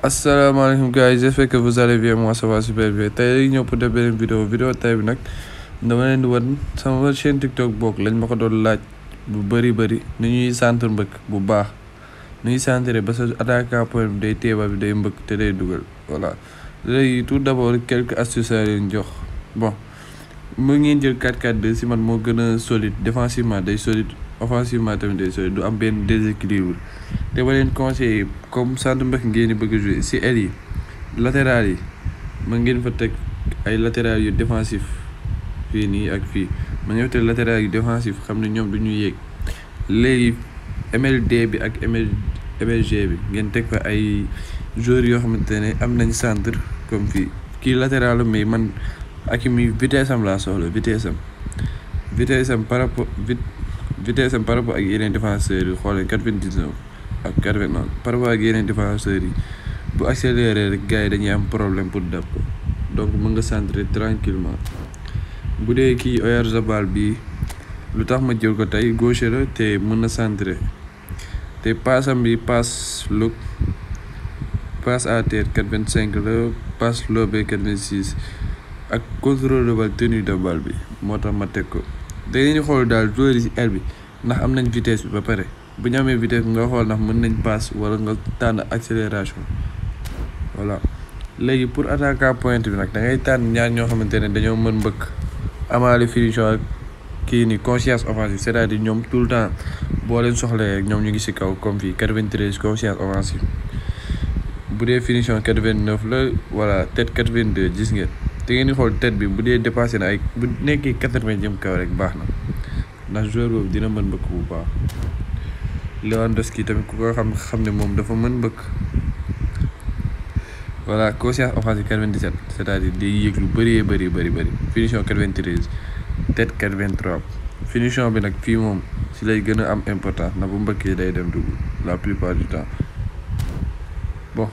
Assalamualaikum guys, j'espère que vous allez bien. Moi ça va super bien. Tay ñëw pour def beneen vidéo tay bi nag dama leen di wan sama chaîne TikTok bokk lañ ma ko doon laaj bu bëri ni ñuy centre mbëkk bu baax ni ñuy centre ba sa attaquant point bi day téeba bi day mbëkk te day dugal. Voilà léegi tout d'abord quelques astuces à leen jox. Bon mu ngeen jël 4-4-2 si man moo gën a solide, défensivement day solide, offensivement tamit day solide, du am benn déséquilibre. te ba leen conseillé comme centre mbëkk ngeen di bëgg a jouer si aile yi latéral yi ma ngeen fa teg ay latéral yu défensif fii nii ak fii ma ngeen fa teg latéral yu défensif xam ne ñoom du ñu yéeg. léegi MLD bi ak MLG bi ngeen teg fa ay joueurs yoo xamante ne am nañ centre comme fii kii latéral mais man ak mi vitesse am laa soxla vitesse am par rapport ak yeneen défenseurs yi xoolee 99 ak 89 par rapport ak yeneen défenseurs yi bu accéléré rek gars yi dañuy am problème pour dab ko donc mën nga centrer tranquillement. bu dee kii Oyarzabal bi lu tax ma jël ko tey gaucher la te mën na centrer te passam bi passe look passe à terre 85 la passe lobé 86 ak contrôle de balle tenue de balle bi moo tax ma teg ko. da ngeen di xool daal joueurs yi si aile bi ndax am nañ vitesse bi ba pare bu ñu amee vitesse bi nga xool ndax mën nañ passe wala nga tànn accélération. voilà léegi pour attaquant pointe bi nag da ngay tànn ñaar ñoo xamante ne dañoo mën mbëkk amaale finition ak kii ni conscience offensive, c'est-à-dire ñoom tout le temps boo leen soxlee ñoom ñu ngi si kaw comme fii 93 conscience offensive. bu dee finition 89 la voilà tête 82 gis ngeen. te ngeen di xool tête bi bu dee dépassé na ay bu nekkee 80 jëm kaw rek baax na ndax joueur boobu dina mën mbëkk bu baax. Lewandowski tamit ku ko xam ne moom dafa mën mbëkk. voilà conscience offensive 97 c'est-à-dire day yéeg lu bëri finition 93 tête 83 finition bi nag fii moom si lay gën a am importance na bu mbëkkee day dem dugg la plupart du temps. bon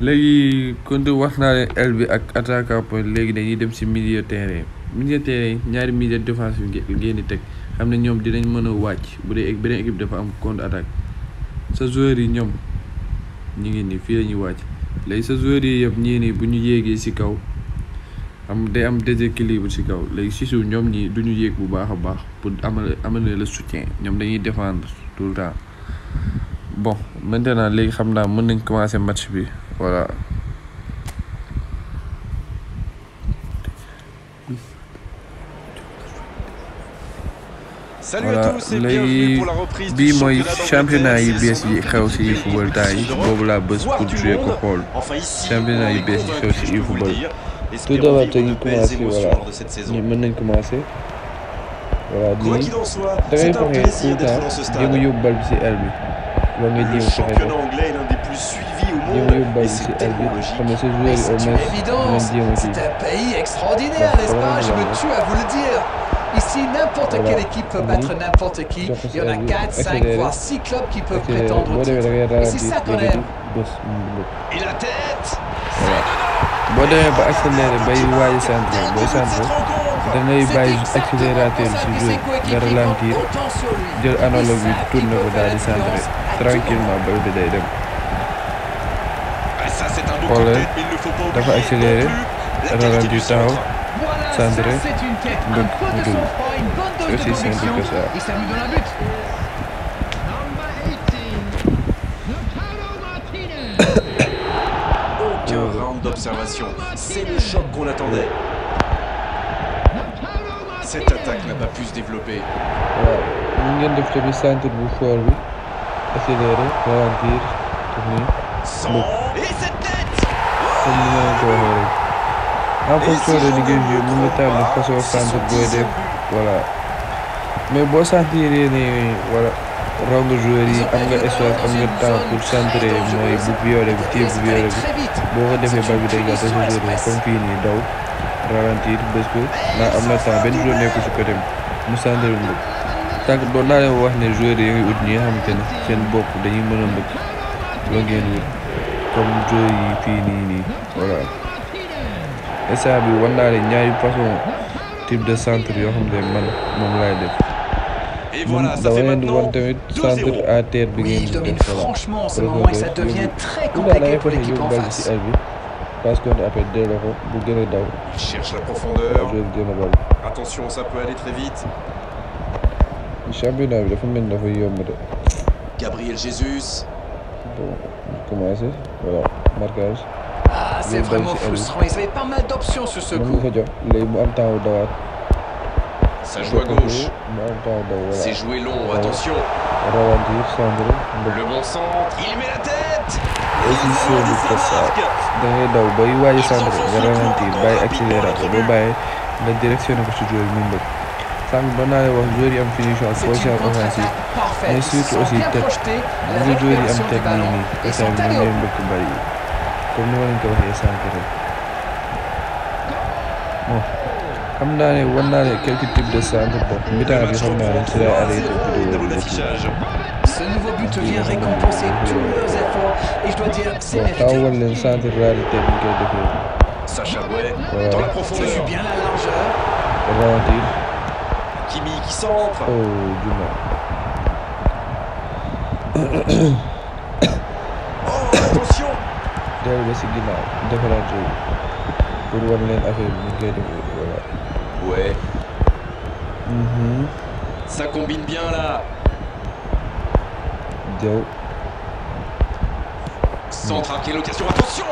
léegi kon wax naa leen aile bi ak attaquant point léegi dañuy dem si milieu terrain ñaari milieu défensif ngeen di teg xam ne ñoom dinañ mën a wàcc bu dee beneen équipe dafa am contre attaque sa joueurs yi ñoom ñu ngi nii fii la ñuy wàcc. léegi sa joueurs yi yëpp ñii nii bu ñu yéegee si kaw day am déséquilibre si kaw léegi si suuf ñoom ñi du ñu yéeg bu baax a baax pour amal le soutien ñoom dañuy défendre tout le temps. bon maintenant léegi xam naa mën nañ commencer match bi. voilà léegi bii mooy championnat yi bees yi xew si football temps yi boobu laa bës pour jouer ko xool championnat yi bees yi xew si football. tout d'abord te ñu commencé voilà ñu mën nañ commencer voilà nii da ngay fexe tout le temps jéem a yóbbu bal bi si aile bi loolu nga jéem a fexe jéem a yóbbu bal bi si aile bi xam nga sa joueur yi au moins jéem a kii. C'est un pays extraordinaire, n'est-ce pas? Je me tue à vous le dire. Ici, n'importe quelle équipe peut battre n'importe qui. Il y en a 4, 5, voire 6 clubs qui peuvent prétendre au titre. Et c'est ça qu'on aime. Et la tête. boo demee ba accéléré bay waaye centre booy centre da ngay bàyyi accélérateur si joueur nga ralentir jël analogue bi tourné ko daal di centré tranquillement bal bi day dem. xoolal dafa accéléré ralentir taxaw centré mbëkk mu dugg c'est aussi simple que ça. Round d'observation, c'est le choc qu'on attendait. Cette attaque n'a pas pu se développer. waaw ñu ngeen def tamit centre bu fort bi accéléré ralentir tourner Et cette tête. comme ni ma ko waxee rek en fonction de liggéey bi mën nga tànn façon centre booy def voilà mais boo sentiree ne voilà raw nga joueur yi am nga espace am nga temps pour centrer mooy bu violet bi tir bu violet bi boo ko defee bal bi day gàtt sa joueur yi comme fii nii daw ralentir bés ko ndax am na temps benn joueur nekku si côté mu centrer mbëkk tànk doon naa leen wax ne joueur yi ngi ut ñi nga xamante ne seen bopp dañuy mën a mbëkk loo ngeen wut comme joueur yi fii nii voilà instant bi war naa leen ñaari façon type de centre yoo xam ne man moom laay def. Et voilà, ça fait maintenant 2-0. Oui, il domine franchement en ce moment et ça devient très compliqué pour l'équipe en face. Il cherche la profondeur. Attention, ça peut aller très vite. Gabriel Jesus. Ah, c'est vraiment frustrant. Ils avaient pas mal d'options sur ce coup. Ça joue à gauche. C'est joué long, attention. Le bon centre, il met la tête. Mais surtout aussi tête bu joueur yi am tête nii parce que dañ leen bëgg bari comme ni ma leen ko waxee sànq rek bon xam naa ne war naa ne quelques types de centre bon mi-temps bi xam naa ne ci lay arrêté vidéo bi. Ce nouveau but vient récompenser tous leurs efforts et je dois dire c'est mérité. Sacha Bouet dans la profondeur. Je suis bien la largeur. Ralentir. Kimi qui centre. Oh, du mal. Oh, attention. Dellu ba si ginnaaw defaraat jeu pour war leen affaire bi ñu koy defee voilà. Ouais. Ça combine bien là. Jaw. Centre, quelle occasion, attention.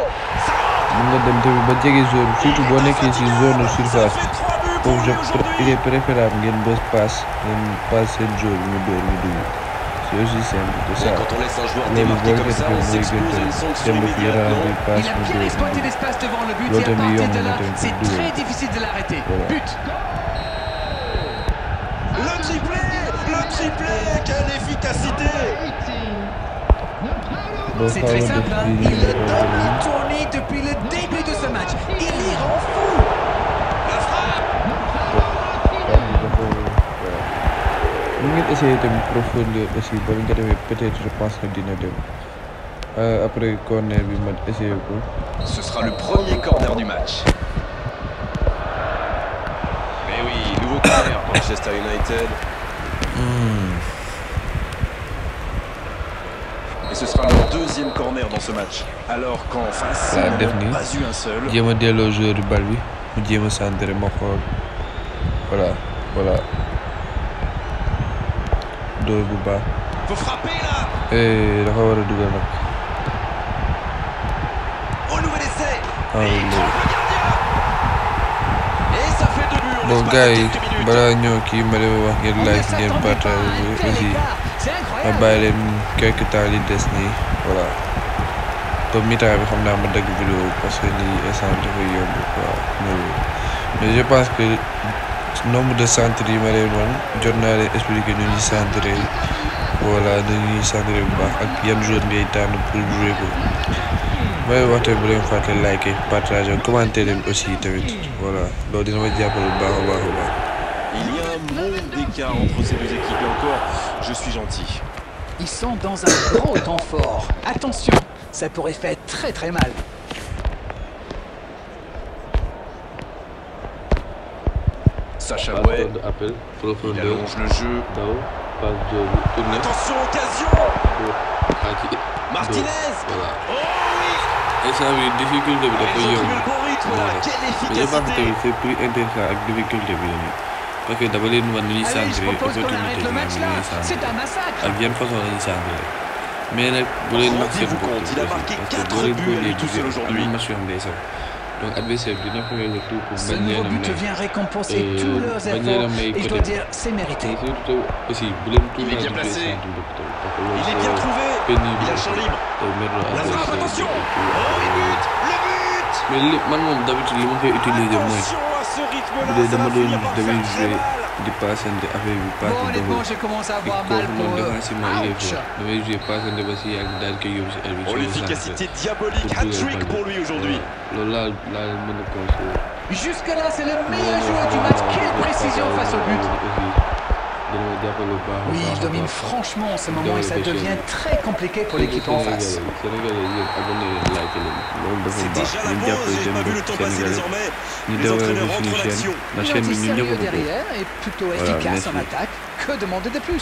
Mën nga dem tamit ba jege zone surtout boo nekkee ci zone surface foofu il est préférable ngeen bës passe seen jeu bi ñu door ñu dugg. C'est aussi simple que ça. Quand on laisse un joueur démarquer comme ça, on s'expose à une sanction immédiate. Il a bien exploité l'espace devant le but et à partir de là, c'est très difficile de l'arrêter. But. Le triplé, quelle efficacité. C'est très simple, hein? Il le donne tourner depuis le début de ce match. Il y rend fou. La frappe. Ñu ngi essayer tamit profondeur aussi ba nga demee peut-être je pense que dina dem après corner bi ma essayer ko. Ce sera le premier corner du match. Mais oui, nouveau corner pour Manchester United. Et ce sera leur deuxième corner dans ce match. Alors qu'en face, ils n'ont pas eu un seul. jéem a delloo joueur du bal bi mu jéem a centré ma xool voilà. Dóor bu baax. Faut frapper là. Dafa war a dugal nag. Au nouvel essai. Ah, et il trompe le gardien. Et ça fait 2 buts. Bon gars yi balaa ñëw kii ma leen wax ngeen like ngeen partage aussi ma bàyyi leen quelque temps li des nii voilà comme mi-temps bi xam naa ma dagg vidéo parce que lii instant dafa yomb quoi mais je pense que nombre de centres yi ma leen wan jot naa leen expliquer nu ñuy centrer voilà nu ñuy centrer bu baax ak yan joueur ngay tànn pour jouer ko may wax tamit bu leen fàtte liker partager commenter leen aussi tamit voilà loolu dina ma jàppale bu baax a baax. Il y a un monde d'écart entre ces deux équipes et encore, je suis gentil. Ils sont dans un gros temps fort. Attention, ça pourrait faire très très mal. Sacha Bouet, il allonge le jeu. Attention, occasion. Martinez. Oh oui. Et ça veut dire difficulté bi dafa yomb. Quelle efficacité. C'est plus intéressant ak difficulté bi la parce que dama leen wan ni ñuy centré opportunité bi ñuy centré ak yan façon la ñuy centré mais nag bu leen nax seen bopp il a marqué 4 buts tout seul aujourd'hui. match yoo xam day sax donc adversaire bi dina faire le tout pour bañ leen a may vient récompenser tous leurs efforts et je dois dire c'est mérité. surtout aussi bu leen tout il est bien placé. Il est bien trouvé. Il a le champ libre. La frappe, attention. Oh, le but. Mais man moom d'habitude li ma koy utiliser mooy bu dee dama doon damay jouer di passante affaire bi passe de honnêtement je commence à avoir mal pour défensivement il est fort damay jouer passante ba si yàgg daal koy yóbbu si arbitre. Oh, l'efficacité diabolique, hat-trick pour lui aujourd'hui. Loolu laa mën a conseiller. Jusque-là, c'est le meilleur joueur du match. Quelle précision face au but. Oui, il domine franchement en ce moment et ça devient très compliqué pour l'équipe en face. C'est déjà la pause, j'ai pas vu le temps passer désormais. Les entraîneurs rentrent en action. Il est sérieux derrière et plutôt efficace en attaque. Que demander de plus?